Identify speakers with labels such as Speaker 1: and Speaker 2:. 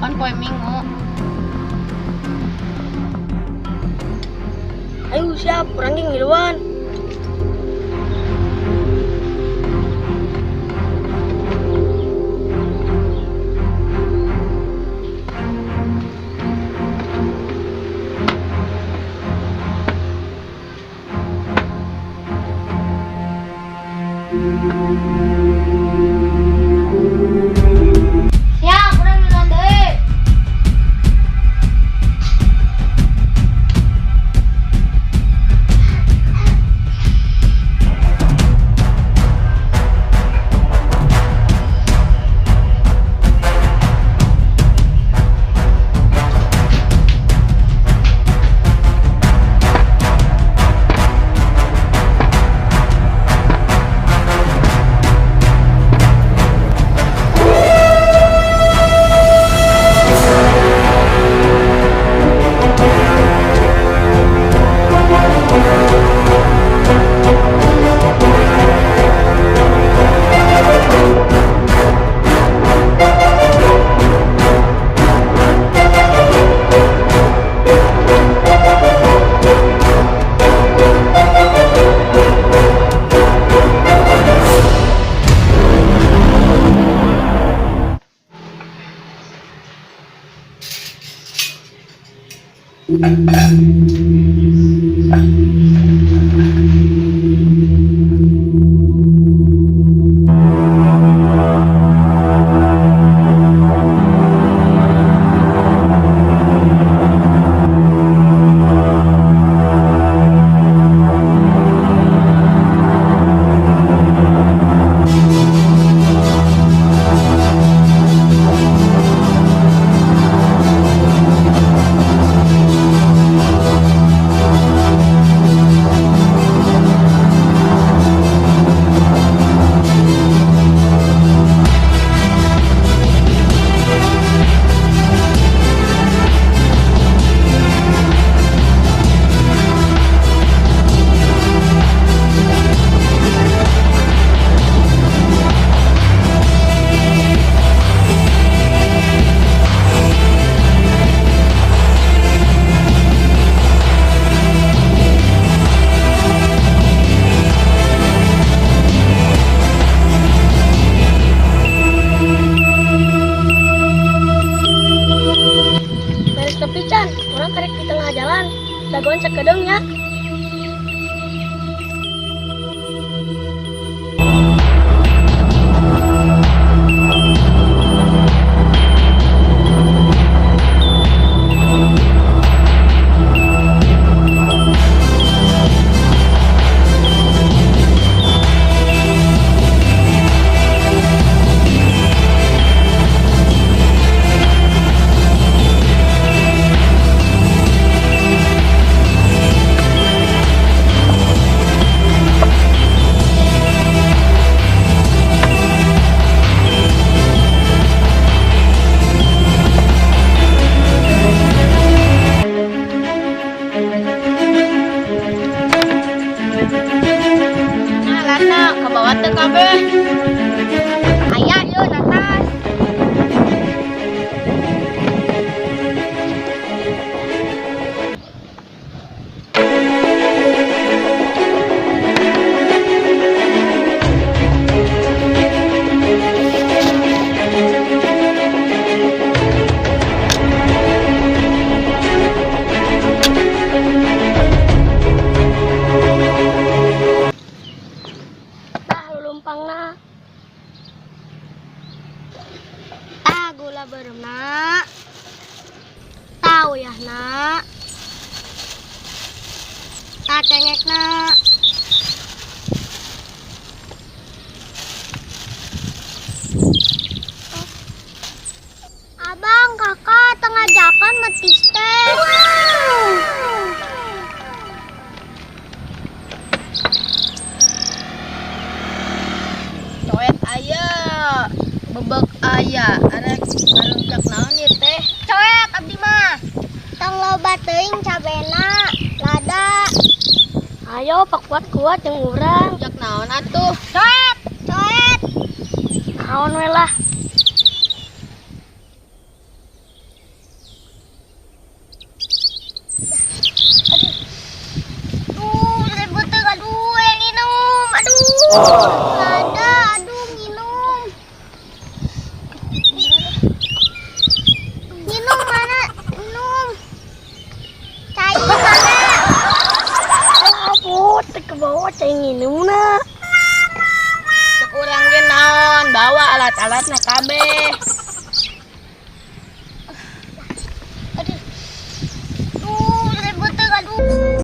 Speaker 1: Pan poe Minggu.
Speaker 2: Ayo siap, urang ge ngiluan.
Speaker 3: Siap, urang ngiluan deui.
Speaker 2: Beres tepi can, urang karek di tengah jalan. Dagoan sakedeung nya.
Speaker 1: Nah, Lana, kabawa teu kabeh?
Speaker 3: Aya ieu na tas.
Speaker 2: Tah lulumpangna. Tah gula beureumna. Tah uyahna. Tah cengekna.
Speaker 3: Abang, kakak, tengah jakan metis teh.
Speaker 1: Coet aya, bebek aya, arek ngarujak naon ieu teh?
Speaker 3: Coet abdi mah. Tong loba teuing cabena, lada.
Speaker 2: Ayo pak kuat-kuat jeung urang.
Speaker 1: Rujak naon atuh?
Speaker 3: Coet, coet.
Speaker 2: Naon we lah.
Speaker 3: Ada, aduh, minum. Minum mana? Minum. Cai mana?
Speaker 2: Oh, teh kebawa cai nginumna.
Speaker 1: Cek urang ge naon, bawa alat-alatna kabeh.
Speaker 3: Aduh.